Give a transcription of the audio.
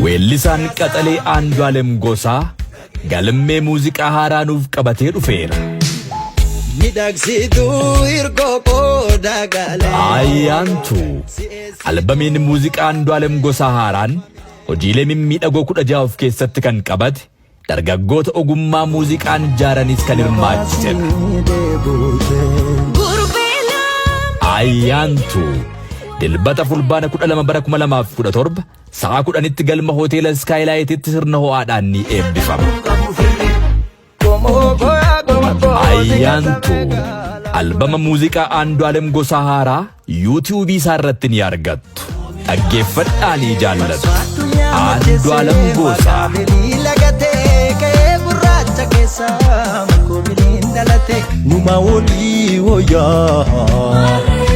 Weellisaan qaxalee Aandu'aalem Gosaa galmee muuziqaa haaraa nuuf qabatee dhufeera. Midhagsituu hirkoo qooda galee. Ayyaantu albamiin muuziqaa Aandu'aalem Gosaa haaraan hojiilee mimmiidhagoo 16 of keessatti kan qabate, dargaggoota ogummaa muuziqaan ijaaranis kan hirmaachisedha. Ayyaantu Dilbata Fulbaana 12 bara 2017 sa'a 10tti galma hoteela Iskaayilaayititti sirna ho'aadhaan ni eebbifama. Ayyaantu albama muuziqaa Aandu'aalem Gosaa haaraa yuutiyuubii isaa irratti ni argattu. Dhaggeeffadhaa ni jaallattu. Aandu'aalem Gosaa. Numa walii wayyaa.